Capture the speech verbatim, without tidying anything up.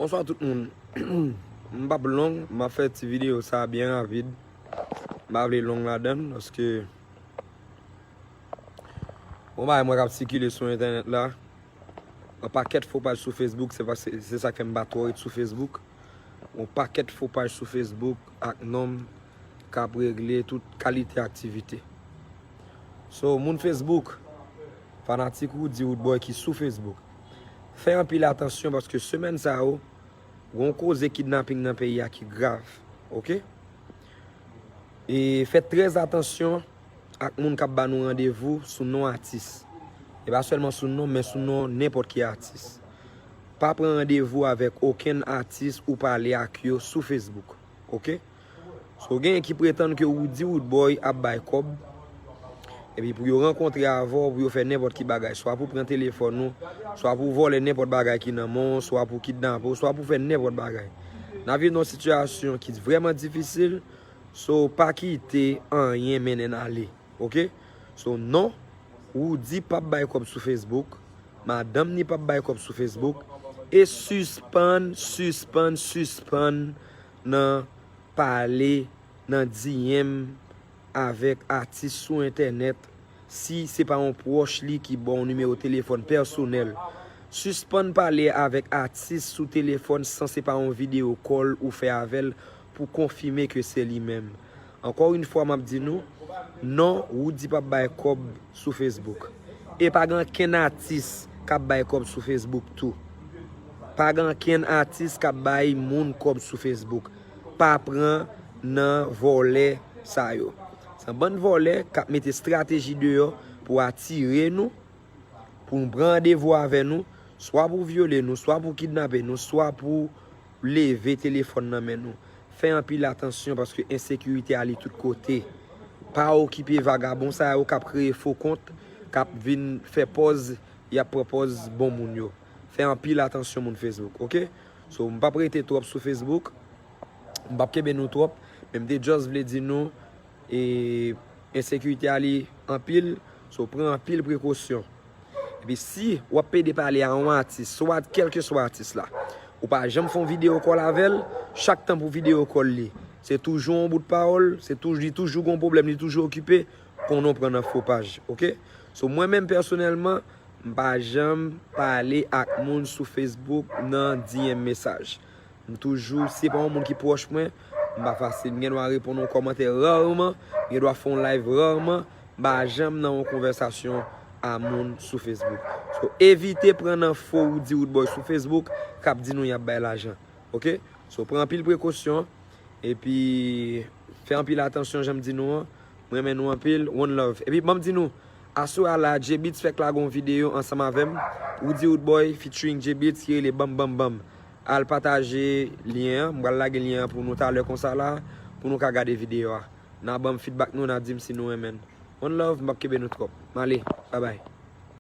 Bonswa tout moun. M p ap long, m ap fè ti videyo sa byen rapid. M pa vle long ladan l, paske bon bagay mwen k ap sikile sou entènèt la. Yon pakèt fo paj sou Facebook, se pa, se, se sa k fè m pa twò ret sou Facebook. Yon pakèt fo paj sou Facebook ak nonm k ap regle tout kalite aktivite. So, moun Facebook, fanatik Roody Roodboy ki sou Facebook, fè anpil atansyon paske semèn sa yo, gon koze kidnaping nan peyi a ki grav, oke? E fè trè atansyon ak moun k ap ba nou randevou sou non atis. E pa sèlman sou non, men sou non nenpòt ki atis. Pa pran randevou avèk okenn atis ou pale ak yo sou Facebook, oke? So, genyen ki pretann ke Roody Roodboy ap bay kòb, epi pou yo rankontre avè w, pou yo fè nenpòt ki bagay, swa pou pran telefòn ou, swa pou vòlè nenpòt bagay ki nan men w, swa pou kidnape w, swa pou fè nenpòt bagay. N ap viv nan yon sitiyasyon ki vrèman difisil, so pa kite anyen mennen n ale, oke? So, non, Roody p ap bay kòb sou Facebook, madanm ni p ap bay kòb sou Facebook, e sispann, sispann, sispann nan pale nan D M avèk atis sou entènèt si se pa yon pwòch li ki ba w nimewo telefòn pèsonèl. Sispann pale avèk atis sou telefòn san se pa yon videyo call ou fè avè l pou konfime ke se li menm. Ankò yon fwa, m ap di nou, non, Roody p ap bay kòb sou Facebook. E pa gen ankenn atis k ap bay kòb sou Facebook tou. Pa gen ankenn atis k ap bay moun kòb sou Facebook. Pa pran nan vòlè sa yo. Se yon bann vòlè k ap mete estrateji deyò pou atire nou, pou nou pran randevou avè nou, swa pou vyole nou, swa pou kidnape nou, swa pou leve telefòn nan men nou. Fè anpil atansyon paske ensekirite ale tout kote. Pa okipe vagabon sa yo k ap kreye fo kont, k ap vin fè pòz, y ap pran pòz bon moun yo. Fè anpil atansyon moun Facebook, oke? So, m p ap rete twòp sou Facebook. M p ap kenbe nou twòp, men m te just vle di nou, e, ensekirite ale anpil, so pran anpil prekosyon. Epi si w ap pede pale a yon atis, swa kèlkeswa atis la, ou pa janm fè yon videyo call avè l, chak tan pou videyo call li, se toujou yon bout pawòl, se toujou, li toujou gon pwoblèm, li toujou okipe, konnen w pran nan fo paj, oke? So, mwen menm pèsonèlman, m pa janm pale ak moun sou Facebook nan D M mesaj. M toujou, si se pa yon moun ki pwòch mwen, m pa fasil. M gen dwa reponn yon kòmantè raman, m gen dwa fè yon live raman, m pa janm nan yon konvèsasyon a moun sou Facebook. So, evite pran nan fo Roody Roodboy sou Facebook k ap di nou y ap bay lajan. Oke? So, pran anpil prekosyon, epi fè anpil atansyon, jan m di nou an. M renmen nou anpil. One love. Epi, ban m di nou, aswè a la, J-Beatz fèk lage yon videyo ansanm avè m, Roody Roodboy featuring J-Beatz ki rele Banm Banm Banm. Al pataje lyen an, m pral lage lyen an pou nou talè konsa la, pou nou ka gade videyo a. N a ban m feedback nou, n a di m si nou renmen l. One love, m p ap kenbe nou twòp. M ale, babay.